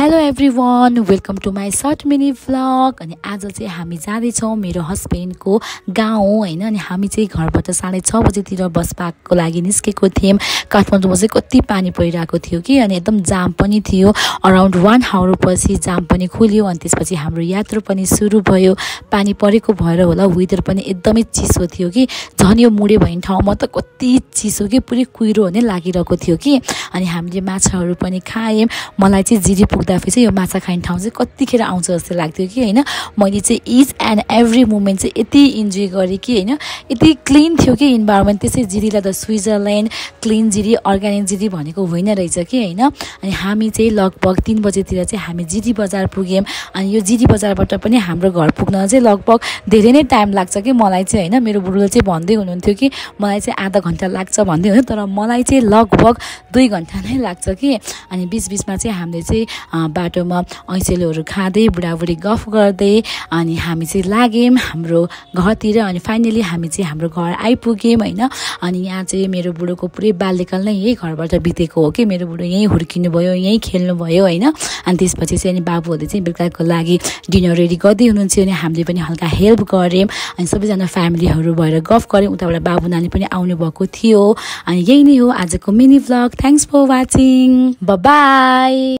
Hello everyone, welcome to my short mini vlog. अनि आज चाहिँ हामी जाँदैछौँ मेरो हस्बेन्डको गाउँ होइन। अनि हामी चाहिँ घरबाट 6:30 बजेतिर बस पार्कको लागि निस्केको थियौँ। काठमाडौँमा चाहिँ कति पानी परिरहेको थियो कि, अनि एकदम जाम पनि थियो। अराउन्ड 1 आवर पछि जाम पनि खुल्यो। अनि त्यसपछि हाम्रो यात्रा पनि सुरु भयो। पानी परेको भएर होला वेदर पनि एकदमै चिसो थियो कि, झन् यो मुडे भन्ने ठाउँमा त कति चिसो कि पुरै कुहिरो नै लागिरहेको थियो कि। अनि हामीले माछाहरू पनि खायौँ। मलाई चाहिँ जिरी पुग्दाखेरि चाहिँ यो माछा खाने ठाउँ चाहिँ कतिखेर आउँछ जस्तो लाग्थ्यो कि होइन। मैले चाहिँ इच एन्ड एभ्री मोमेन्ट चाहिँ यति इन्जोय गरेँ कि होइन। यति क्लिन थियो कि इन्भाइरोमेन्ट। त्यसै जिरीलाई त Switzerland clean Jiri organic Jiri भनेको होइन रहेछ कि होइन। अनि हामी चाहिँ लगभग 3 बजेतिर चाहिँ हामी जिरी बजार पुग्यौँ। अनि यो जिरी बजारबाट पनि हाम्रो घर पुग्न चाहिँ लगभग धेरै नै टाइम लाग्छ कि मलाई चाहिँ होइन। मेरो बुढोले चाहिँ भन्दै हुनुहुन्थ्यो कि मलाई चाहिँ आधा घन्टा लाग्छ भन्दै हुन्थ्यो, तर मलाई चाहिँ लगभग 2 घन्टा नै लाग्छ कि। अनि बिचबिचमा चाहिँ हामीले चाहिँ बाटोमा ऐसेलोहरू खाँदै बुढाबुढी गफ गर्दै अनि हामी चाहिँ लाग्यौँ हाम्रो घरतिर। अनि फाइनली हामी चाहिँ हाम्रो घर आइपुग्यौँ होइन। अनि यहाँ चाहिँ मेरो बुढोको पुरै बाल्यकाल नै यही घरबाट बितेको हो कि। मेरो बुढो यहीँ हुर्किनु भयो, यहीँ खेल्नु भयो होइन। अनि त्यसपछि चाहिँ अनि बाबुहरूले चाहिँ बेलुकाको लागि डिनर रेडी गर्दै हुनुहुन्थ्यो। अनि हामीले पनि हल्का हेल्प गऱ्यौँ। अनि सबैजना फ्यामिलीहरू भएर गफ गऱ्यौँ। उताबाट बाबु नानी पनि आउनुभएको थियो। अनि यही नै हो आजको mini vlog. Thanks for watching, by.